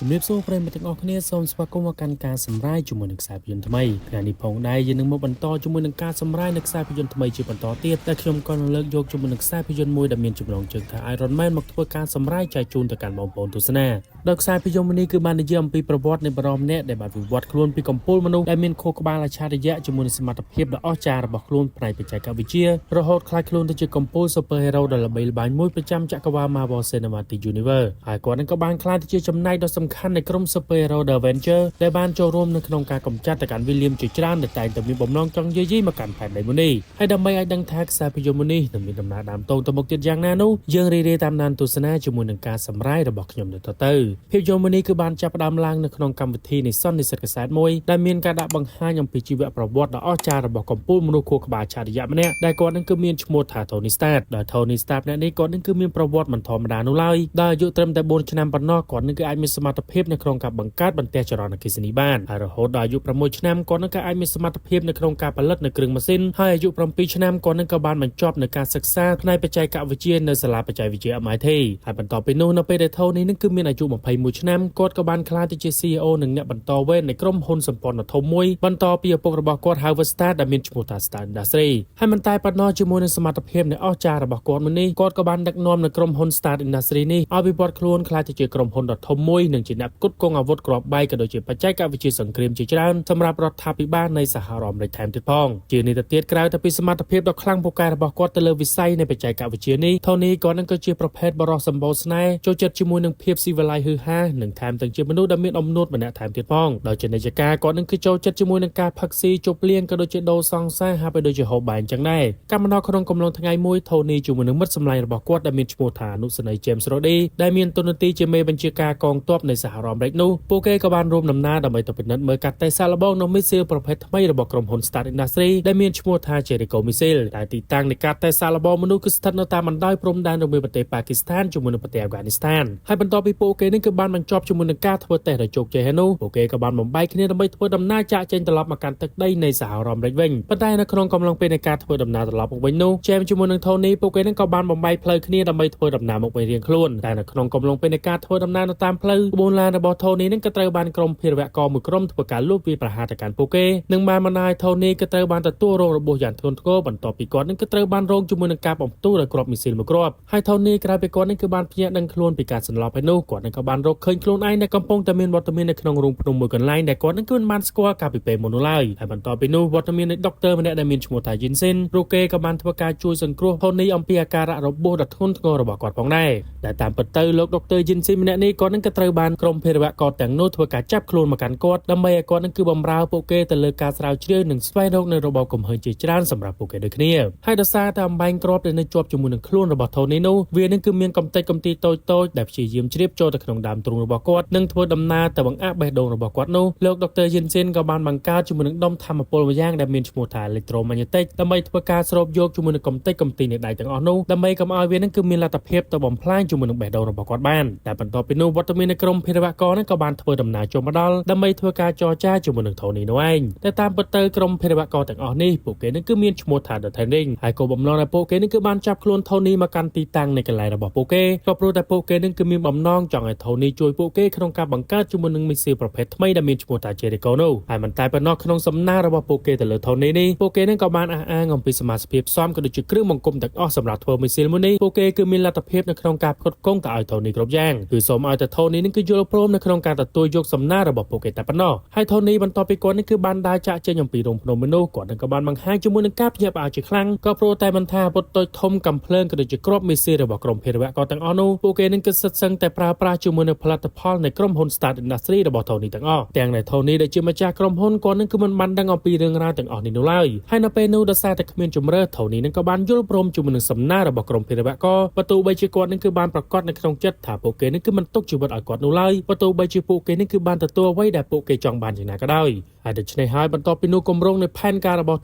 ជំរាបសួរប្រិយមិត្តទាំងអស់គ្នាសូមស្វាគមន៍មកកាន់ការសម្រាយជាមួយនឹងខ្សែភាពយន្តថ្មីថ្ងៃនេះផងដែរយើងនឹងមកបន្តជាមួយនឹងការសម្រាយនៅខ្សែភាពយន្តថ្មីជាបន្តទៀតតែខ្ញុំក៏នឹងលើកយកជាមួយនឹងខ្សែភាពយន្តមួយដែលមានចំណងជើងថា Iron Man មកធ្វើការសម្រាយចែកជូនទៅកាន់បងប្អូនទស្សនាដោយខ្សែភាពយន្តមួយនេះគឺបាននិយាយអំពីប្រវត្តិនៃបុរសម្នាក់ដែលបានវិវត្តខ្លួនពីកំពូលមនុស្សដែលមានខួរក្បាលអច្ឆរិយៈជាមួយនឹងសមត្ថភាពដ៏អស្ចារ្យរបស់ខ្លួនផ្នែកបច្ចេកវិទ្យារហូតក្លាយខ្លួនទៅជាកំពូល Super Hero ដ៏ល្បីល្បាញមួយប្រចាំចក្រវាល Marvel Cinematic Universe ហើយគាត់នឹងក៏បានក្លាយទៅជាចំណែកដ៏សំខាន់នៃក្រុម Super Hero The Avengers ដែលបានចូលរួមនៅក្នុងការកម្ចាត់ទៅកាន់villain ជាច្រើនដែលតែងតែមានបំណងចង់យាយីមកកាន់ផែនដីមួយនេះហើយដើម្បីឲ្យដឹងថាខ្សែភាពយន្តមួយនេះនឹងមានដំណើរដើមតងទៅមុខទៀតយ៉ាងណានោះយើងរីករាយតាមដានទស្សនាជាមួយនឹងការសម្រាយរបស់ខ្ញុំដូចតទៅភាពយន្តមួយនេះគឺបានចាប់ផ្ដើមឡើងនៅក្នុងកម្មវិធីនៃសន្និសីទកាសែតមួយដែលមានការដាក់បង្ហាញអំពីជីវប្រវត្តិដ៏អស្ចារ្យរបស់កំពូលមនុស្សខួរក្បាលអច្ឆរិយៈម្នាក់ដែលគាត់នឹងគឺមានឈ្មោះថា Tony Stark ដោយ Tony Stark ម្នាក់នេះគាត់នឹងគឺមានប្រវត្តិមិនធម្មតានោះឡើយដោយអាយុត្រឹមតែ4ឆ្នាំប៉ុណ្ណោះគាត់នឹងគឺអាចមានសមត្ថភាពនៅក្នុងការបង្កើតបន្ទះចរន្តអគ្គិសនីបានហើយរហូតដល់អាយុ6ឆ្នាំគាត់នឹងក៏អាចមានសមត្ថភាពនៅក្នុងការផលិតនៅគ្រឿងម៉ាស៊ីនហើយអាយុ7ឆ្នាំគាត់នឹងក៏បានបញ្ចប់នៅការសិក្សាផ្នែកបច្ចេកវិទ្យានៅសាលាបច្ចេកវិទ្យា MIT ហើយបន្ទាប់ពីនោះនៅពេលដែល Tony នឹងគឺមានអាយុ21ឆ្នាំគាត់ក៏បានក្លាយទៅជា CEO និងអ្នកបន្តវេននៃក្រុមហ៊ុនសម្ព័ន្ធដ៏ធំមួយបន្តពីឪពុករបស់គាត់ Howard Stark ដែលមានឈ្មោះថា Stark Industry ហើយមិនតែប៉ុណ្ណោះជាមួយនឹងសមត្ថភាពនៃអស្ចារ្យរបស់គាត់មួយនេះគាត់ក៏បានដឹកនាំនៅក្រុមហ៊ុន Stark Industry នេះឲ្យវិវត្តខ្លួនក្លាយទៅជាក្រុមហ៊ុនដ៏ធំមួយនិងជាអ្នកផ្គត់ផ្គង់អាវុធគ្រាប់បែកក៏ដូចជាបច្ចេកវិទ្យាសង្គ្រាមជាច្រើនសម្រាប់រដ្ឋាភិបាលនៃសហរដ្ឋអាមេរិកថែមទៀតផងជានេះទៅទៀតក្រៅតែពីសមត្ថភាពដ៏ខ្លាំងពូកែរបស់គាត់ទៅលើវិស័យនៃបច្ចេកវិទ្យានេះ Tony គាត់នឹងក៏ជាប្រភេទបុរសសម្បូរស្នេហ៍ចូលចិត្តជាមួយនឹងភាពស៊ីវិល័យហឺហានិងថែមទាំងជាមនុស្សដែលមានអំនួតម្នាក់ថែមទៀតផងដោយជានិច្ចការគាត់នឹងគឺចូលចិត្តជាមួយនឹងការផឹកស៊ីជប់លៀងក៏ដូចជាដូរសង្សារហាក់បីដូចជាហូបបាយអញ្ចឹងដែរកម្មមកក្នុងកំឡុងថ្ងៃមួយ Tony ជាមួយនឹងមិត្តសម្លាញ់របស់គាត់ដែលមានឈ្មោះថាអនុសេនីយ៍ James Rhodey ដែលមានតួនាទីជាមេបញ្ជាការកងទ័ពនៃសហរដ្ឋអាមេរិកនោះពួកគេក៏បានរួមដំណើរដើម្បីទៅពិនិត្យមើលកាត់តេស្តសាកល្បងនៅមីស៊ីលប្រភេទថ្មីរបស់ក្រុមហ៊ុន Stark Industry ដែលមានឈ្មោះថា Jericho Missile តែទីតាំងនៃការតេស្តសាកល្បងមនុស្សគឺស្ថិតនៅតាមបណ្ដោយព្រំដែនរវាងប្រទេសប៉ាគីស្ថានជាមួយនឹងប្រទេសអាហ្វហ្គានីស្ថានហើយបន្ទាប់ពីពួកគេនេះគឺបានបញ្ចប់ជាមួយនឹងការធ្វើតេស្តដោយជោគជ័យហើយនោះពួកគេក៏បានបំបែកគ្នាដើម្បីធ្វើដំណើរចាកចេញត្រឡប់មកកាន់ទឹកដីនៃសហរដ្ឋអាមេរិកវិញប៉ុន្តែនៅក្នុងកំឡុងពេលនៃការធ្វើដំណើរត្រឡប់មកវិញនោះ James ជាមួយនឹង Tony ពួកគេនឹងក៏បានបំបែកផ្លូវគ្នាដើម្បីធ្វើដំណើរមកវិញរៀងខ្លួនតែនៅក្នុងកំឡុងពេលនៃការធ្វើដំណើរនៅតាមផ្លូវក្បួនឡានរបស់ Tony នឹងក៏ត្រូវបានក្រុមភេរវករមួយក្រុមធ្វើការលួចវាយប្រហារទៅកាន់ពួកគេនិងបានបណ្ដាលឲ្យ Tony ក៏ត្រូវបានទទួលរងរបួសយ៉ាងធ្ងន់ធ្ងរបន្ទាប់ពីគាត់នឹងក៏ត្រូវបានរងជាមួយនឹងការបំផ្ទុះដោយគ្រាប់មីស៊ីលមួយគ្រាប់ហើយ Tony ក្រោយពីគាត់នឹងគឺបានភ្ញាក់ដឹងខ្លួនពីការសន្លប់ហើយនោះគាត់នឹងក៏បានរកឃើញខ្លួនឯងដែលកំពុងតែមានវត្តមាននៅក្នុងរូងភ្នំមួយកន្លែងដែលគាត់នឹងគឺមិនបានស្គាល់កាលពីពេលមុននោះឡើយហើយបន្ទាប់ពីនោះវត្តមាននៃដុកទ័រម្នាក់ដែលមានឈ្មោះថា Yinsen រូគេក៏បានធ្វើការជួយសង្គ្រោះ Tony អំពីអាការៈរបួសដ៏ធ្ងន់ធ្ងររបស់គាត់ផងដែរតែតាមពិតទៅលោកដុកទ័រ Yinsen ម្នាក់នេះគាត់នឹងក៏ត្រូវបានក្រុមភេរវករទាំងនោះធ្វើការចាប់ខ្លួនមកកាន់គាត់ដើម្បីឲ្យគាត់នឹងគឺបំរើពួកគេទៅលើការស្រាវជ្រាវនិងស្វែងរកនៅរបបកំហើញជាច្រើនសម្រាប់ពួកគេដូចគ្នាហើយដោយសារតែអំបែងគ្រាប់ដែលនៅជាប់ជាមួយនឹងខ្លួនរបស់ Tony នោះវានឹងគឺមានកំទេចកំទីតូចតូចដែលព្យាយាមជ្រាបចូលទៅក្នុងដើមទ្រូងរបស់គាត់និងធ្វើដំណើរទៅបង្អាក់បេះដូងរបស់គាត់នោះលោកដុកទ័រ Yinsen ក៏បានបង្កើតជាមួយនឹងដុំថាមពលមួយយ៉ាងដែលមានឈ្មោះថា Electromagnetic ដើម្បីធ្វើការស្រូបយកជាមួយនឹងកំទេចកំទីនៃដៃទាំងអស់នោះដើម្បីកុំឲ្យវានឹងគឺមានលទ្ធភាពទៅបំផ្លាញជាមួយនឹងបេះដូងរបស់គាត់បានតែបន្ទាប់ពីនោះវត្តមាននៃក្រុមភេរវករនឹងក៏បានធ្វើដំណើរចូលមកដល់ដើម្បីធ្វើការចរចាជាមួយនឹង Tony នោះឯងតែតាមពិតទៅក្រុមភេរវករទាំងអស់នេះពួកគេនឹងគឺមានឈ្មោះថា The Ten Ring ហើយគោលបំណងដែលពួកគេនឹងគឺបានចាប់ខ្លួន Tony មកកាន់ទីតាំងនៃកន្លែងរបស់ពួកគេក៏ព្រោះតែពួកគេនឹងគឺមានបំណងចង់ឲ្យ Tony ជួយពួកគេក្នុងការបង្កើតជាមួយនឹងមីស៊ីលប្រភេទថ្មីដែលមានឈ្មោះថា Jericho នោះហើយមិនតែប៉ុណ្ណោះក្នុងសំណើរបស់ពួកគេទៅលើ Tony នេះពួកគេនឹងក៏បានអះអាងអំពីសមាជិកភាពផ្សំក៏ដូចជាគ្រឿងបង្គុំទាំងអស់សម្រាប់ធ្វើមីស៊ីលមួយនេះពួកគេគឺមានលទ្ធភាពនៅក្នុងការផ្គត់ផ្គង់ទៅឲ្យ Tony គ្រប់យ៉ាងគឺសូមឲ្យតែ Tony នឹងគឺយល់ព្រមនៅក្នុងការទទួលយកសំណើរបស់ពួកគេតែប៉ុណ្ណោះហើយ Tony បន្ទាប់ពីគាត់នេះគឺបានដើរចាក់ចេញអំពីរោងភ្នំមនុស្សគាត់នឹងក៏បានបង្ហាញជាមួយនឹងការភ្ញាក់ផ្អើលជាខ្លាំងក៏ព្រោះតែមិនថាអាវុធតូចធំកំភ្លើងក៏ដូចជាគ្រាប់មីស៊ីលរបស់ក្រុមភេរវករទាំងអស់នោះពួកគេនឹងគឺសិតសឹងតែប្រើប្រាស់ជាមួយនឹងផលិតផលនៃក្រុមហ៊ុន Stark Industry របស់ Tony ទាំងអស់ទាំងដែល Tony ដែលជាម្ចាស់ក្រុមហ៊ុនគាត់នឹងគឺមិនបានដឹងអំពីរឿងរ៉ាវទាំងអស់នេះនោះឡើយហើយនៅពេលនោះដោយសារតែគ្មានជម្រើស Tony នឹងក៏បានយល់ព្រមជាមួយនឹងសំណើរបស់ក្រុមភេរវករបើទោះបីជាគាត់នឹងគឺបានប្រកាសនៅក្នុងចិត្តថាពួកគេនឹងគឺមិនទុកជីវិតឲ្យគាត់នោះឡើយបើទោះបីជាពួកគេនឹងគឺបានទទួលអ្វីដែលពួកគេចង់បានយ៉ាងណាក៏ដោយហើយដូច្នេះហើយបន្ទាប់ពីនោះគម្រោងនៃផែនការរបស់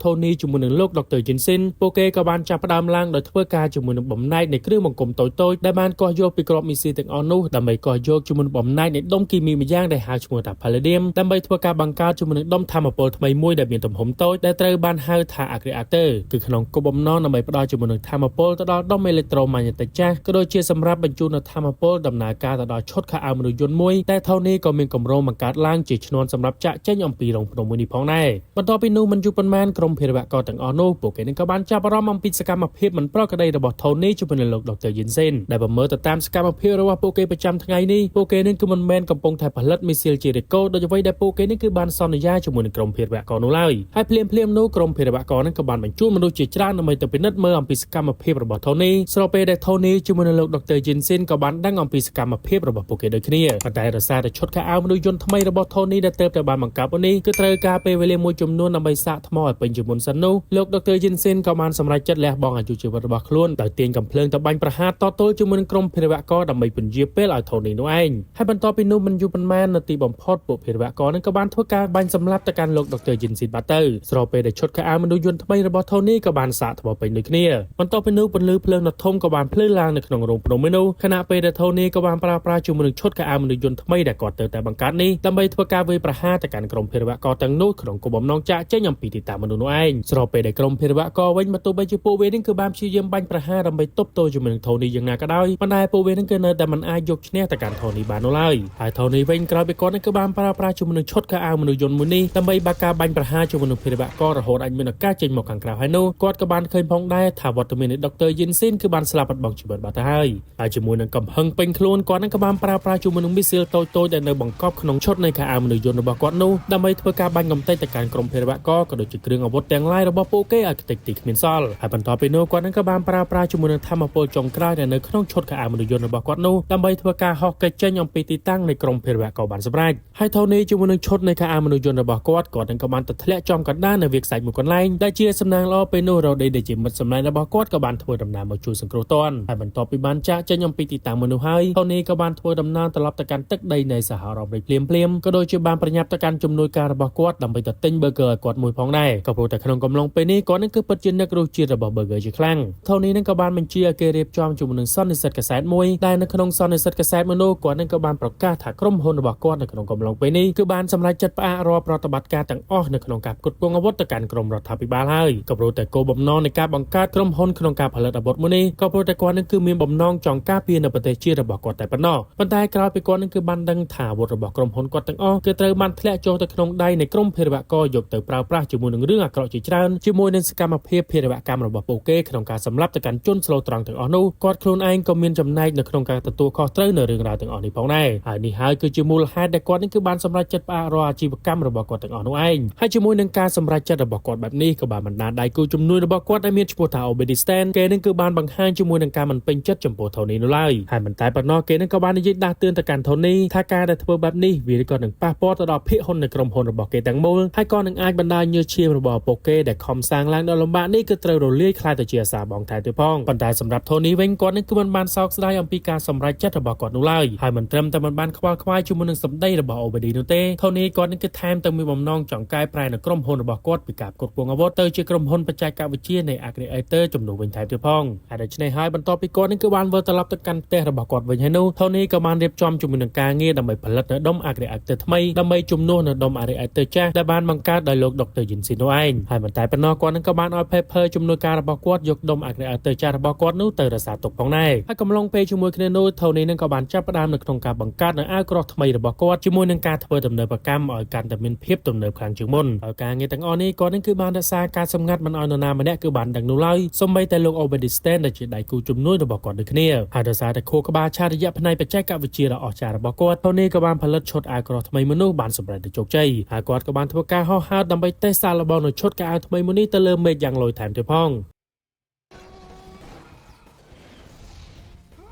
Tony ជាមួយនឹងលោក Dr. Jensen ពួកគេក៏បានចាប់ផ្ដើមឡើងដោយធ្វើការជាមួយនឹងបំណែកនៃគ្រឿងបង្គុំតូចៗដែលបានកោះយកពីគ្រាប់មីស៊ីទាំងអស់នោះដើម្បីកោះយកជាមួយនឹងបំណែកនៃដុំគីមីម្យ៉ាងដែលហៅឈ្មោះថា Palladium ដើម្បីធ្វើការបង្កើតជាមួយនឹងដុំថាមពលថ្មីមួយដែលមានទំហំតូចដែលត្រូវបានហៅថា Arc Reactor គឺក្នុងគោលបំណងដើម្បីផ្ដល់ជាមួយនឹងថាមពលទៅដល់ដុំ Electromagnetic ចាស់ក៏ដូចជាសម្រាប់បញ្ជូននូវថាមពលដំណើរការទៅដល់ឈុតខោអាវមនុស្សយន្ត ន្តមួយតែ Tony ក៏មានគម្រោងបង្កើតឡើងជាឈ្នាន់សម្រាប់ចាក់ចេញអំពីរោងភ្នំមួយនេះផងដែរបន្ទាប់ពីនោះមិនយូរប៉ុន្មានក្រុមភេរវករទាំងអស់នោះពួកគេនឹងក៏បានចាប់អារម្មណ៍អំពីសកម្មភាពមិនប្រក្រតីរបស់ Tony ជាមួយនឹងលោក Dr. Yinsen ដែលបើមើលទៅតាមសកម្មភាពរបស់ពួកគេប្រចាំថ្ងៃនេះពួកគេនឹងគឺមិនមែនកំពុងតែផលិតមីស៊ីលជារីកូដោយអ្វីដែលពួកគេនេះគឺបានសន្យាជាមួយនឹងក្រុមភេរវករនោះឡើយហើយភ្លាមភ្លាមនោះក្រុមភេរវករនឹងក៏បានបញ្ជូនមនុស្សជាច្រើនដើម្បីទៅពិនិត្យមើលអំពីសកម្មភាពរបស់ Tony ស្របពេលដែល Tony ជាមួយនឹងលោក Dr. Yinsen ក៏បានដឹងអំពីសកម្មភាពរបស់ពួកគេដូចគ្នាប៉ុន្តែរសារតែឈុតខោអាវមនុស្សយន្តថ្មីរបស់ Tony ដែលទើបតែបានបង្កើតនេះគឺត្រូវការពេលវេលាមួយចំនួនដើម្បីសាកថ្មឲ្យពេញជាមុនសិននោះលោក Dr. Yinsen ក៏បានសម្រេចចិត្តលះបង់អាយុជីវិតរបស់ខ្លួនដោយទាញកំភ្លើងទៅបាញ់ប្រហារតទល់ជាមួយនឹងក្រុមភេរវករដើម្បីពន្យាពេលឲ្យ Tony នោះឯងហើយបន្ទាប់ពីនោះមិនយូរប៉ុន្មាននាទីបំផុតពួកភេរវករនឹងក៏បានធ្វើការបាញ់សម្លាប់ទៅកាន់លោក Dr. Yinsen បាត់ទៅស្របពេលដែលឈុតខោអាវមនុស្សយន្តថ្មីរបស់ Tony ក៏បានសាកថ្មពេញដូចគ្នាបន្ទាប់ពីនោះពន្លឺភ្លើងដ៏ធំក៏បានភ្លឺឡើងនៅក្នុងរោងភ្នំមួយនោះខណៈពេលដែល Tony ក៏បានប្រើប្រាស់ជាមួយនឹងឈុតខោអាវមនុស្សយន្តថ្មីដែលគាត់ទើបតែបង្កើតនេះដើម្បីធ្វើការវាយប្រហារទៅកាន់ក្រុមភេរវករទាំងនោះក្នុងគោលបំណងចាក់ចេញអំពីទីតាំងមនុស្សនោះឯងស្របពេលដែលក្រុមភេរវករវិញមកទោះបីជាពួកវានឹងគឺបានព្យាយាមបាញ់ប្រហារដើម្បីទប់ទល់ជាមួយនឹង Tony យ៉ាងណាក៏ដោយប៉ុន្តែពួកវានឹងគឺនៅតែមិនអាចយកឈ្នះទៅកាន់ Tony បាននោះឡើយហើយ Tony វិញក្រោយពីគាត់នឹងគឺបានប្រើប្រាស់ជាមួយនឹងឈុតខោអាវមនុស្សយន្តមួយនេះដើម្បីបើកការបាញ់ប្រហារជាមួយនឹងភេរវកររហូតអាចមានឱកាសចេញមកខាងក្រៅហើយនោះគាត់ក៏បានឃើញផងដែរថាវត្តមាននៃ Dr. Yinsen គឺបានស្លាប់បាត់បង់ជីវិតបាត់ទៅហើយហើយជាមួយនឹងកំហឹងពេញខ្លួនគាត់នឹងក៏បានប្រើប្រាស់ជាមួយនឹងមីស៊ីលតូចៗដែលនៅបង្កប់ក្នុងឈុតនៃខោអាវមនុស្សយន្តរបស់គាត់នោះដើម្បីធ្វើការបាញ់កំទេចទៅកាន់ក្រុមភេរវករក៏ដូចជាគ្រឿងអាវុធទាំងឡាយរបស់ពួកគេឲ្យខ្ទេចទីគ្មានសល់ហើយបន្ទាប់ពីនោះគាត់នឹងក៏បានប្រើប្រាស់ជាមួយនឹងធម្មពលចុងក្រោយដែលនៅក្នុងឈុតខោអាវមនុស្សយន្តរបស់គាត់នោះដើម្បីធ្វើការហោះគេចចេញអំពីទីតាំងនៃក្រុមភេរវករបានសម្រេចហើយ Tony ជាមួយនឹងឈុតនៃខោអាវមនុស្សយន្តរបស់គាត់គាត់នឹងក៏បានទៅធ្លាក់ចំកណ្ដាលនៅវាលខ្សាច់មួយកន្លែងដែលជាសំណាងល្អពេលនោះរ៉ូឌីដែលជាមិត្តសម្លាញ់របស់គាត់ក៏បានធ្វើដំណើរមកជួយសង្គ្រោះទាន់ហើយបន្ទាប់ពីបានចាក់ចេញអំពីទីតាំងមនុស្សហើយ Tony ក៏បានធ្វើដំណើរត្រឡប់ទៅកាន់ទឹកដីនៃសហរដ្ឋអាមេរិកភ្លាមភ្លាមក៏ដូចជាបានប្រញាប់ទៅកាន់ជំនួយការរបស់គាត់ដើម្បីទៅទិញ burger ឲ្យគាត់មួយផងដែរក៏ព្រោះតែក្នុងកំឡុងពេលនេះគាត់នឹងគឺពិតជានឹករសជាតិរបស់ burger ជាខ្លាំង Tony នឹងក៏បានបញ្ជាឲ្យគេរៀបចំជាមួយនឹងសន្និសីទកាសែតមួយដែលនៅក្នុងសន្និសីទកាសែតមួយនោះគាត់នឹងក៏បានប្រកាសថាក្រុមហ៊ុនរបស់គាត់នៅក្នុងកំឡុងពេលនេះគឺបានសម្រេចចិត្តផ្អាករាល់ប្រតិបត្តិការទាំងអស់នៅក្នុងការផ្គត់ផ្គង់អាវុធទៅកាន់ក្រុមរដ្ឋាភិបាលហើយក៏ព្រោះតែគោលបំណងនៃការបង្កើតក្រុមហ៊ុនក្នុងការផលិតអាវុធមួយនេះក៏ព្រោះតែគាត់នឹងគឺមានបំណងចង់ការពារនៅប្រទេសជាតិរបស់គាត់តែប៉ុណ្ណោះប៉ុន្តែក្រោយពីគាត់នឹងគឺបានដឹងថាអាវុធរបស់ក្រុមហ៊ុនគាត់ទាំងអស់គឺត្រូវបានធ្លាក់ចូលទៅក្នុងដៃនៃក្រុមភេរវករយកទៅប្រើប្រាស់ជាមួយនឹងរឿងអាក្រក់ជាច្រើនជាមួយនឹងសកម្មភាពភេរវកម្មរបស់ពួកគេក្នុងការសម្លាប់ទៅកាន់ជនស្លូតត្រង់ទាំងអស់នោះគាត់ខ្លួនឯងក៏មានចំណែកនៅក្នុងការទទួលខុសត្រូវនៅរឿងរ៉ាវទាំងអស់នេះផងដែរហើយនេះហើយគឺជាមូលហេតុដែលគាត់នេះគឺបានសម្រេចចិត្តផ្អាករាល់អាជីវកម្មរបស់គាត់ទាំងអស់នោះឯងហើយជាមួយនឹងការសម្រេចចិត្តរបស់គាត់បែបនេះក៏បានបណ្ដាលដៃគូជំនួយរបស់គាត់ដែលមានឈ្មោះថា Obedistan គេនឹងគឺបានបង្ហាញជាមួយនឹងការមិនពេញចិត្តចំពោះ Tony នោះឡើយហើយមិនតែប៉ុណ្ណោះគេនឹងក៏បាននិយាយដាស់តឿនទៅកាន់ Tony ថាការដែលធ្វើបែបនេះវាក៏នឹងប៉ះពាល់ទៅដល់ភាគហ៊ុននៃក្រុមហ៊ុនរបស់គេទាំងមូលហើយក៏នឹងអាចបណ្ដាលញើសឈាមរបស់ពួកគេដែលខំសាងឡើងដ៏លំបាកនេះគឺត្រូវរលាយក្លាយទៅជាអាសាបងថែមទៀតផងប៉ុន្តែសម្រាប់ Tony វិញគាត់នឹងគឺមិនបានសោកស្ដាយអំពីការសម្រេចចិត្តរបស់គាត់នោះឡើយហើយមិនត្រឹមតែមិនបានខ្វល់ខ្វាយជាមួយនឹងសម្ដីរបស់ OBD នោះទេ Tony គាត់នឹងគឺថែមទាំងមានបំណងចង់កែប្រែនៅក្រុមហ៊ុនរបស់គាត់ពីការផ្គត់ផ្គង់អាវុធទៅជាក្រុមហ៊ុនបច្ចេកវិទ្យានៃ Aggregator ជំនួសវិញថែមទៀតផងហើយដូច្នេះហើយបន្ទាប់ពីគាត់នឹងគឺបានវិលត្រឡប់ទៅកាន់ផ្ទះរបស់គាត់វិញហើយនោះ Tony ក៏បានរៀបចំជាមួយនឹងការងារដើម្បីផលិតនៅដុំ Aggregator ថ្មីដើម្បីជំនួសនៅដុំ Aggregator ចាស់ដែលបានបង្កើតដោយលោក Dr. Yinsin នោះឯងហើយមិនតែប៉ុណ្ណោះគាត់នឹងក៏បានឲ្យ Pepper ជំនួយការរបស់គាត់យកដុំ Aggregator ចាស់របស់គាត់នោះទៅរក្សាទុកផងដែរហើយកំឡុងពេលជាមួយគ្នានោះ Tony នឹងក៏បានចាប់ផ្ដើមនៅក្នុងការបង្កើតនៅអាវក្រោះថ្មីរបស់គាត់ជាមួយនឹងការធ្វើទំនើបកម្មឲ្យកាន់តែមានភាពទំនើបខ្លាំងជាងមុនហើយការងារទាំងអស់នេះគាត់នឹងគឺបានរក្សាការសម្ងាត់មិនឲ្យនរណាម្នាក់គឺបានដឹងនោះឡើយសូម្បីតែលោក Obedistan ដែលជាដៃគូជំនួយរបស់គាត់ដូចគ្នាហើយដោយសារតែខួរក្បាលឆារយៈផ្នែកបច្ចេកវិទ្យាដ៏អស្ចារ្យរបស់គាត់ Tony ក៏បានផលិតឈុតអាវក្រោះថ្មីមួយនោះបានសម្រេចដោយជោគជ័យហើយគាត់ក៏បានធ្វើការហោះហើរដើម្បីតេស្តសាកល្បងនៅឈុតកៅអៅថ្មីមួយនេះទៅលើមេឃយ៉ាងលយថែមទៀតផង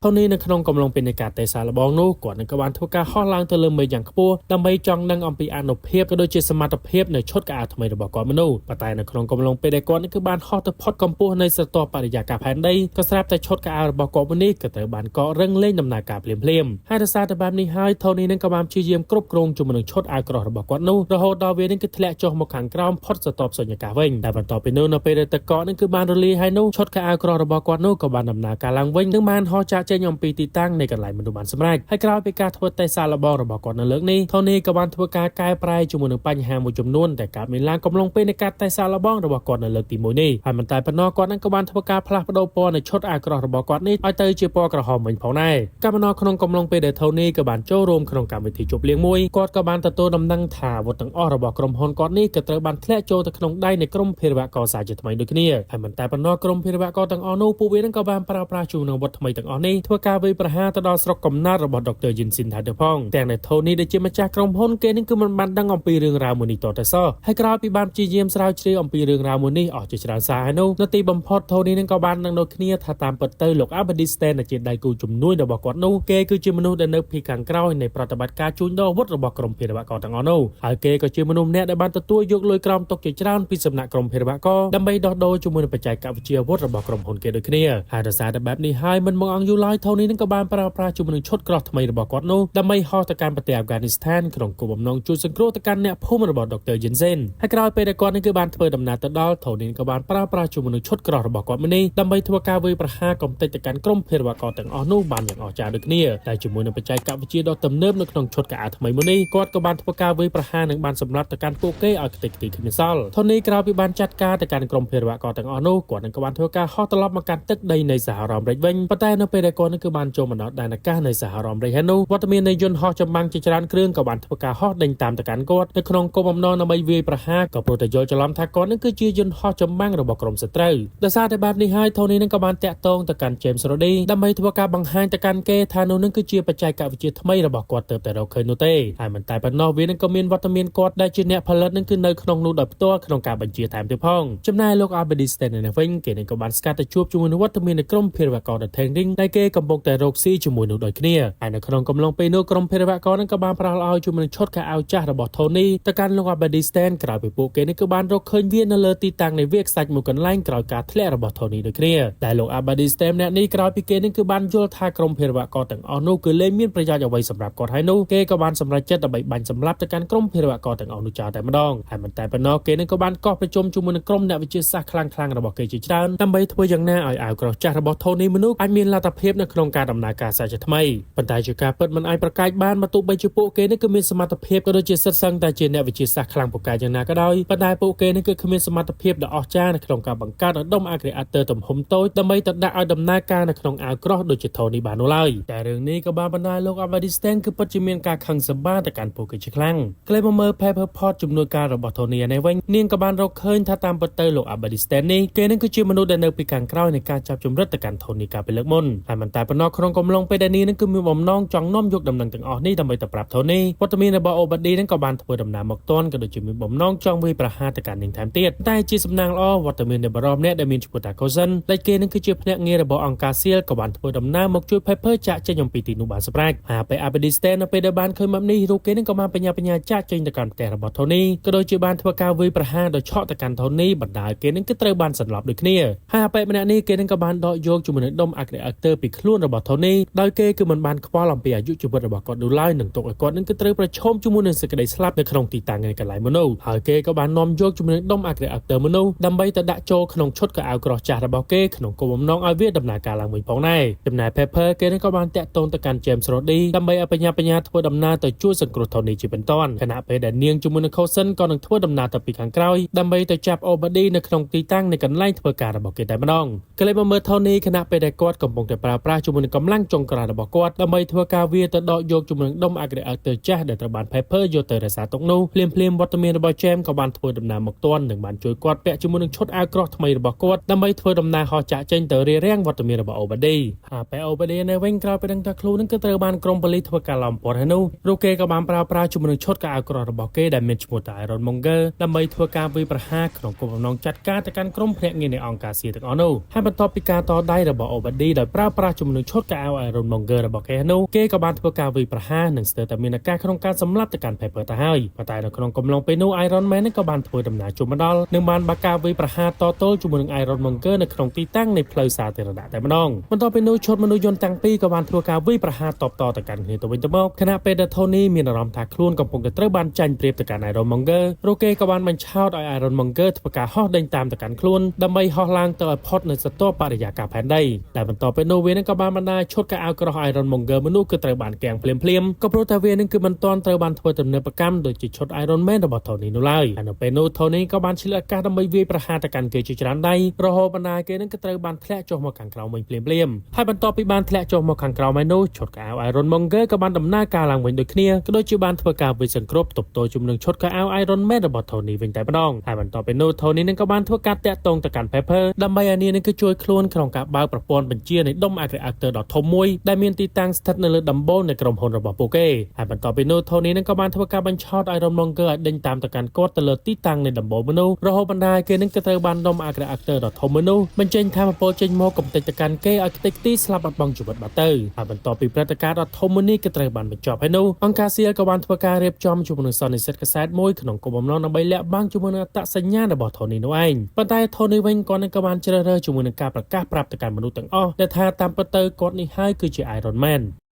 ថូនីនៅក្នុងកំឡុងពេលនៃការតេស្តសាកល្បងនោះគាត់នឹងក៏បានធ្វើការហោះឡើងទៅលើមេឃយ៉ាងខ្ពស់ដើម្បីចង់ដឹងអំពីអានុភាពក៏ដូចជាសមត្ថភាពនៃឈុតកៅអៅថ្មីរបស់គាត់មនុស្សប៉ុន្តែនៅក្នុងកំឡុងពេលដែលគាត់នេះគឺបានហោះទៅផុតកម្ពស់នៃស្រទាប់បរិយាកាសផែនដីក៏ស្រាប់តែឈុតកៅអៅរបស់គាត់មួយនេះក៏ត្រូវបានកករឹងលេងដំណើរការភ្លាមៗហើយដោយសារតែបែបនេះហើយថូនីនឹងក៏បានព្យាយាមគ្រប់គ្រងជាមួយនឹងឈុតអាវក្រោះរបស់គាត់នោះរហូតដល់វានឹងគឺធ្លាក់ចុះមកខាងក្រោមផុតស្រទាប់សុញ្ញកាសវិញតែបន្ទាប់ពីនោះនៅពេលដែលទឹកកកនឹងគឺបានរលាយហើយនោះឈុតកៅអៅក្រោះរបស់គាត់នោះក៏បានដំណើរការឡើងវិញនិងបានហោះចាក់ ចេញអំពីទីតាំងនៃកន្លែងមនុស្សបានសម្រេចហើយក្រោយពីការធ្វើតេស្តសាកល្បងរបស់គាត់នៅលើកនេះ Tony ក៏បានធ្វើការកែប្រែជាមួយនឹងបញ្ហាមួយចំនួនដែលកើតមានឡើងកំឡុងពេលនៃការតេស្តសាកល្បងរបស់គាត់នៅលើកទី1នេះហើយមិនតែប៉ុណ្ណោះគាត់នឹងក៏បានធ្វើការផ្លាស់ប្ដូរពណ៌នៃឈុតអាវក្រោះរបស់គាត់នេះឲ្យទៅជាពណ៌ក្រហមវិញផងដែរកម្មណក្នុងកំឡុងពេលដែល Tony ក៏បានចូលរួមក្នុងកម្មវិធីជប់លៀងមួយគាត់ក៏បានទទួលដំណឹងថាអាវុធទាំងអស់របស់ក្រុមហ៊ុនគាត់នេះក៏ត្រូវបានធ្លាក់ចូលទៅក្នុងដៃនៃក្រុមភេរវករសាជាថ្មីដូចគ្នាហើយមិនតែប៉ុណ្ណោះក្រុមភេរវករទាំងអស់នោះពួកវានឹងក៏បានប្រើប្រាស់ជួននឹងអាវុធថ្មីទាំងអស់នេះធ្វើការវាយប្រហារទៅដល់ស្រុកកំណើតរបស់ Dr. Yinsin ថែមទៀតផងទាំងដែល Tony ដែលជាម្ចាស់ក្រុមហ៊ុនគេនឹងគឺមិនបានដឹងអំពីរឿងរ៉ាវមួយនេះតតែសោះហើយក្រោយពីបានព្យាយាមស្រាវជ្រាវអំពីរឿងរ៉ាវមួយនេះអស់ជាច្រើនសារហើយនោះនៅទីបំផុត Tony នឹងក៏បានដឹងដូចគ្នាថាតាមពិតទៅលោក Abadi Stan ដែលជាដៃគូជំនួយរបស់គាត់នោះគេគឺជាមនុស្សដែលនៅពីខាងក្រោយនៃប្រតិបត្តិការជួញដូរអាវុធរបស់ក្រុមភេរវករទាំងអស់នោះហើយគេក៏ជាមនុស្សម្នាក់ដែលបានទទួលយកលុយក្រោមតុជាច្រើនពីសំណាក់ក្រុមភេរវករដើម្បីដោះដូរជាមួយនឹងបច្ចេកវិទ្យាអាវុធរបស់ក្រុមហ៊ុនគេដូចគ្នាហើយដោយសារតែបែបនេះហើយមិនមកអង្គយូរឡើយ Tony នឹងក៏បានប្រើប្រាស់ជាមួយនឹងឈុតក្រោះថ្មីរបស់គាត់នោះដើម្បីហោះទៅកាន់ប្រទេសអាហ្វហ្គានីស្ថានក្នុងគោលបំណងជួយសង្គ្រោះទៅកាន់អ្នកភូមិរបស់ Dr. Jensen ហើយក្រោយពេលដែលគាត់នឹងគឺបានធ្វើដំណើរទៅដល់ Tony ក៏បានប្រើប្រាស់ជាមួយនឹងឈុតក្រោះរបស់គាត់មួយនេះដើម្បីធ្វើការវាយប្រហារកំទេចទៅកាន់ក្រុមភេរវករទាំងអស់នោះបានយ៉ាងអស្ចារ្យដូចគ្នាតែជាមួយនឹងបច្ចេកវិទ្យាដ៏ទំនើបនៅក្នុងឈុតកៅអៅថ្មីមួយនេះគាត់ក៏បានធ្វើការវាយប្រហារនិងបានសម្លាប់ទៅកាន់ពួកគេឲ្យខ្ទេចខ្ទីគ្មានសល់ Tony ក្រោយពីបានចាត់ការទៅកាន់ក្រុមភេរវករទាំងអស់នោះគាត់នឹងក៏បានធ្វើការហោះត្រឡប់មកកាន់ទឹកដីនៃសហរដ្ឋអាមេរិកវិញប៉ុន្តែនៅពេលដែលគាត់នឹងគឺបានចូលមកដល់ដែនអាកាសនៃសហរដ្ឋអាមេរិកហើយនោះវត្តមាននៃយន្តហោះចម្បាំងជាច្រើនគ្រឿងក៏បានធ្វើការហោះដេញតាមទៅកាន់គាត់នៅក្នុងគោលបំណងដើម្បីវាយប្រហារក៏ព្រោះតែយល់ច្រឡំថាគាត់នឹងគឺជាយន្តហោះចម្បាំងរបស់ក្រុមសត្រូវដោយសារតែបែបនេះហើយ Tony នឹងក៏បានតាក់ទងទៅកាន់ James Rhodey ដើម្បីធ្វើការបង្ហាញទៅកាន់គេថានោះនឹងគឺជាបច្ចេកវិទ្យាថ្មីរបស់គាត់ទើបតែរកឃើញនោះទេហើយមិនតែប៉ុណ្ណោះវានឹងក៏មានវត្តមានគាត់ដែលជាអ្នកផលិតនឹងគឺនៅក្នុងនោះដោយផ្ទាល់ក្នុងការបញ្ជាថែមទៀតផងចំណែកលោក Abedi Stan នៅវិញគេនឹងក៏បានស្កាត់ទៅជួបជាមួយនឹងវត្តមាននៃក្រុមភេរវករ The Ten Ring ដែលគេកំពុងតែរកស៊ីជាមួយនោះដូចគ្នាហើយនៅក្នុងកំឡុងពេលនោះក្រុមភេរវករនឹងក៏បានប្រោសឲ្យជាមួយនឹងឈុតខោអាវចាស់របស់ Tony ទៅកាន់លោក Abedi Stan ក្រោយពីពួកគេនេះគឺបានរកឃើញវានៅលើទីតាំងនៃវាលខ្សាច់មួយកន្លែងក្រោយការធ្លាក់របស់ Tony ដូចគ្នាតែលោក Abadi Stan អ្នកនេះក្រោយពីគេនេះគឺបានយល់ថាក្រុមភេរវករទាំងអស់នោះគឺលែងមានប្រយោជន៍អ្វីសម្រាប់គាត់ហើយនោះគេក៏បានសម្រេចចិត្តដើម្បីបាញ់សម្លាប់ទៅកាន់ក្រុមភេរវករទាំងអស់នោះចោលតែម្ដងហើយមិនតែប៉ុណ្ណោះគេនឹងក៏បានកោះប្រជុំជាមួយនឹងក្រុមអ្នកវិទ្យាសាស្ត្រខ្លាំងៗរបស់គេជាច្រើនដើម្បីធ្វើយ៉ាងណាឲ្យអាវក្រោះចាស់របស់ Tony មនុស្សអាចមានលទ្ធភាពនៅក្នុងការដំណើរការសាជាថ្មីប៉ុន្តែជាការពិតមិនអាចប្រកែកបានបើទោះបីជាពួកគេនេះគឺមានសមត្ថភាពក៏ដូចជាសិតសឹងតែជាអ្នកវិទ្យាសាស្ត្រខ្លាំងពូកែយ៉ាងណាក៏ដោយប៉ុន្តែពួកគេនេះគឺគ្មានសមត្ថភាពដ៏អស្ចារ្យនៅក្នុងការបង្កើតដុំ arc reactor ទំហំតូចដើម្បីទៅដាក់ឲ្យដំណើរការនៅក្នុងអាវក្រោះដូចជា Tony បាននោះឡើយតែរឿងនេះក៏បានបណ្ដាលលោក Abadistan គឺពិតជាមានការខឹងសម្បារទៅកាន់ពួកគេជាខ្លាំងក្លេមកមើល Pepper Pot ជំនួយការរបស់ Tony នេះវិញនាងក៏បានរកឃើញថាតាមពិតទៅលោក Abadistan នេះគេនឹងគឺជាមនុស្សដែលនៅពីខាងក្រោយនៃការចាប់ជំរិតទៅកាន់ Tony កាលពីលើកមុនហើយមិនតែប៉ុណ្ណោះក្នុងកំឡុងពេលដែលនាងនឹងគឺមានបំណងចង់នាំយកដំណឹងទាំងអស់នេះដើម្បីទៅប្រាប់ Tony វត្តមានរបស់ Obadi នឹងក៏បានធ្វើដំណើរមកទាន់ក៏ដូចជាមានបំណងចង់វាយប្រហារទៅកាន់នាងថែមទៀតតែជាសំណាងល្អវត្តមាននៃបរិមម្នាក់ដែលមានឈ្មោះថា Cousin ដែលគេនឹងគឺជាភ្នាក់ងាររបស់អង្គការ SEAL ក៏បានធ្វើដំណើរមកជួយ Pepper ចាក់ចេញអំពីទីនោះបានសម្រេចហើយពេល Abadistan នៅពេលដែលបានឃើញបែបនេះរូបគេនឹងក៏បានបញ្ញាបញ្ញាចាក់ចេញទៅកាន់ផ្ទះរបស់ Tony ក៏ដូចជាបានធ្វើការវាយប្រហារដោយឆក់ទៅកាន់ Tony បណ្ដាលគេនឹងគឺត្រូវបានសន្លប់ដូចគ្នាហើយអាប៉ែម្នាក់នេះគេនឹងក៏បានដកយកជាមួយនឹងដុំ arc reactor ពីខ្លួនរបស់ Tony ដោយគេគឺមិនបានខ្វល់អំពីអាយុជីវិតរបស់គាត់នោះឡើយនឹងទុកឲ្យគាត់នឹងគឺត្រូវប្រឈមជាមួយនឹងសេចក្តីស្លាប់នៅក្នុងទីតាំងនៃកន្លែងមនុស្សហើយគេក៏បាននាំយកជាមួយនឹងដុំ arc reactor មនុស្សដើម្បីទៅដាក់ចូលក្នុងឈុតកៅអៅក្រោះចាស់របស់គេក្នុងគោលបំណងឲ្យវាដំណើរការឡើងវិញផងដែរចំណែក Pepper គេនឹងក៏បានតាក់ទងទៅកាន់ James Rhodey ដើម្បីឲ្យបញ្ញាបញ្ញាធ្វើដំណើរទៅជួយសង្គ្រោះ Tony ជាបន្ទាន់ខណៈពេលដែលនាងជាមួយនឹង Coulson ក៏នឹងធ្វើដំណើរទៅពីខាងក្រោយដើម្បីទៅចាប់ Obadi នៅក្នុងទីតាំងនៃកន្លែងធ្វើការរបស់គេតែម្ដងក៏លេចមកមើល Tony ខណៈពេលដែលគាត់កំពុងតែប្រើប្រាស់ជាមួយនឹងកម្លាំងចុងក្រោយរបស់គាត់ដើម្បីធ្វើការវាទៅដកយកជាមួយនឹងដុំ arc reactor ចាស់ដែលត្រូវបាន Pepper យកទៅរក្សាទុកនោះភ្លាមភ្លាមវត្តមានរបស់ James ក៏បានធ្វើដំណើរមកទាន់និងបានជួយគាត់ពាក់ជាមួយនឹងឈុតអាវក្រោះថ្មីរបស់គាត់ដើម្បីធ្វើដំណើរហោះចាក់ចេញទៅរារាំងវត្តមានរបស់ Obadi ហើយពេល Obadi នៅវិញក្រោយពេលដឹងថាខ្លួននឹងគឺត្រូវបានក្រុមប៉ូលីសធ្វើការឡោមព័ទ្ធហើយនោះរូបគេក៏បានប្រើប្រាស់ជាមួយនឹងឈុតកៅអៅក្រោះរបស់គេដែលមានឈ្មោះថា Iron Monger ដើម្បីធ្វើការវាយប្រហារក្នុងគោលបំណងចាត់ការទៅកាន់ក្រុមភ្នាក់ងារនៃអង្គការសៀទាំងអស់នោះហើយបន្ទាប់ពីការតដៃរបស់ Obadi ដោយប្រើប្រាស់ជំនួយឈុតកៅអៅ Iron Monger របស់គេនោះគេក៏បានធ្វើការវាយប្រហារនិងស្ទើរតែមានឱកាសក្នុងការសម្លាប់ទៅកាន់ Pepper ទៅហើយប៉ុន្តែនៅក្នុងកំឡុងពេលនោះ Iron Man ក៏បានធ្វើដំណើរជុំមកដល់និងបានបើកការវាយប្រហារតទល់ជាមួយនឹង Iron Monger នៅក្នុងទីតាំងនៃផ្លូវសាធារណៈតែម្ដងបន្ទាប់ពីនោះឈុតមនុស្សយន្តទាំងពីរក៏បានធ្វើការវាយប្រហារតបតទៅកាន់គ្នាទៅវិញទៅមកខណៈពេលដែល Tony មានអារម្មណ៍ថាខ្លួនកំពុងតែត្រូវបានចាញ់ប្រៀបទៅកាន់ Iron Monger រកគេក៏បានបញ្ឆោតឲ្យ Iron Monger ធ្វើការហោះដេញតាមទៅកាន់ខ្លួនដើម្បីហោះឡើងទៅឲ្យផុតនៅសន្ទាប់បរិយាកាសផែនដីតែបន្ទាប់ពីនោះវា នឹងក៏បានបណ្ដាឈុតកៅអៅក្រោះ Iron Monger មនុស្សគឺត្រូវបានកាំងភ្លាមភ្លាមក៏ព្រោះតែវានឹងគឺមិនទាន់ត្រូវបានធ្វើទំនើបកម្មដូចជាឈុត Iron Man របស់ Tony នោះឡើយហើយនៅពេលនោះ Tony ក៏បានឆ្លៀតឱកាសដើម្បីវាយប្រហារទៅកាន់គេជាច្រើនដៃរហូតបណ្ដាគេនឹងក៏ត្រូវបានធ្លាក់ចុះមកខាងក្រោមវិញភ្លាមភ្លាមហើយបន្ទាប់ពីបានធ្លាក់ចុះមកខាងក្រោមហើយនោះឈុតកៅអៅ Iron Monger ក៏បានដំណើរការឡើងវិញដូចគ្នាក៏ដូចជាបានធ្វើការវាយសង្គ្រប់ទប់ទល់ជំនឹងឈុតកៅអៅ Iron Man របស់ Tony វិញតែម្ដងហើយបន្ទាប់ពីនោះ Tony នឹងក៏បានធ្វើការតាក់ទងទៅកាន់ Pepper ដើម្បីឲ្យនាងនឹងគឺជួយខ្លួនក្នុងការបើកប្រព័ន្ធបញ្ជានៃដុំ Arc Reactor ដ៏ធំមួយដែលមានទីតាំងស្ថិតនៅលើដំបូលនៃក្រុមហ៊ុនរបស់ពួកគេហើយបន្ទាប់ពីនោះ Tony នឹងក៏បានធ្វើការបញ្ឆោត Iron Monger ឲ្យដេញតាមទៅកាន់គាត់ទៅលើទីតាំងនៃដំបូលមនុស្សរហូតបណ្ដាគេនឹងក៏ត្រូវបានដុំ Arc Reactor ដ៏ធំមួយនោះបញ្ចេញថាមពលចេញមកកំទេចទៅកាន់គេឲ្យខ្ទេចខ្ទីស្លាប់បាត់បង់ជីវិតបាត់ទៅហើយបន្ទាប់ពីព្រឹត្តិការណ៍ដ៏ធំមួយនេះក៏ត្រូវបានបញ្ចប់ហើយនោះអង្គការ SEAL ក៏បានធ្វើការរៀបចំជាមួយនឹងសន្និសីទកាសែតមួយក្នុងគោលបំណងដើម្បីលាក់បាំងជាមួយនឹងអត្តសញ្ញាណរបស់ Tony នោះឯងប៉ុន្តែ Tony វិញគាត់នឹងក៏បានជ្រើសរើសជាមួយនឹងការប្រកាសប្រាប់ទៅកាន់មនុស្សទាំងអស់ដែលថាតាមពិតទៅគាត់នេះហើយគឺជា Iron Man។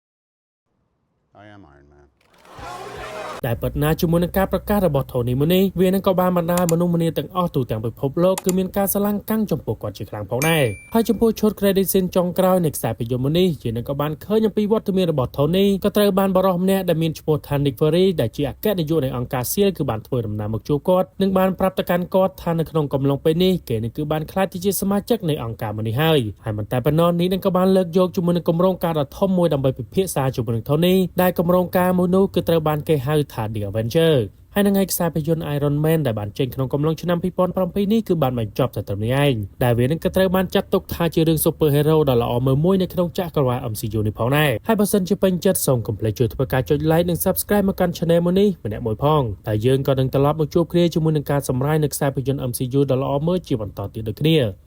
I am Iron Man. ដែលពិតណាស់ជាមួយនឹងការប្រកាសរបស់ Tony មួយនេះវានឹងក៏បានបណ្ដាលមនុស្សម្នាទាំងអស់ទូទាំងពិភពលោកគឺមានការស្រឡាញ់កាំងចំពោះគាត់ជាខ្លាំងផងដែរហើយចំពោះឈុត credit scene ចុងក្រោយនៃខ្សែភាពយន្តមួយនេះជានឹងក៏បានឃើញអំពីវត្តមានរបស់ Tony ក៏ត្រូវបានបរិសម្នាក់ដែលមានឈ្មោះថា Nick Fury ដែលជាអគ្គនាយកនៃអង្គការ SEAL គឺបានធ្វើដំណើរមកជួបគាត់និងបានប្រាប់ទៅកាន់គាត់ថានៅក្នុងកំឡុងពេលនេះគេនឹងគឺបានក្លាយទៅជាសមាជិកនៃអង្គការមួយនេះហើយហើយមិនតែប៉ុណ្ណោះនេះនឹងក៏បានលើកយកជាមួយនឹងគម្រោងការដ៏ធំមួយដើម្បីពិភាក្សាជាមួយនឹង Tony ដែលគម្រោងការមួយនោះគឺត្រូវបានគេហៅថា The Avenger ហើយនឹងឯខ្សែភាពយន្ត Iron Man ដែលបានចេញក្នុងកំឡុងឆ្នាំ2007នេះគឺបានបញ្ចប់តែត្រឹមនេះឯងដែលវានឹងក៏ត្រូវបានចាត់ទុកថាជារឿង Super Hero ដ៏ល្អមើលមួយនៅក្នុងចក្រវាឡ MCU នេះផងដែរហើយបើសិនជាពេញចិត្តសូមកុំភ្លេចជួយធ្វើការចុច Like និង Subscribe មកកាន់ Channel មួយនេះម្នាក់មួយផងតែយើងក៏នឹងត្រឡប់មកជួបគ្នាជាមួយនឹងការសម្រាយនៅខ្សែភាពយន្ត MCU ដ៏ល្អមើលជាបន្តទៀតដូចគ្នា។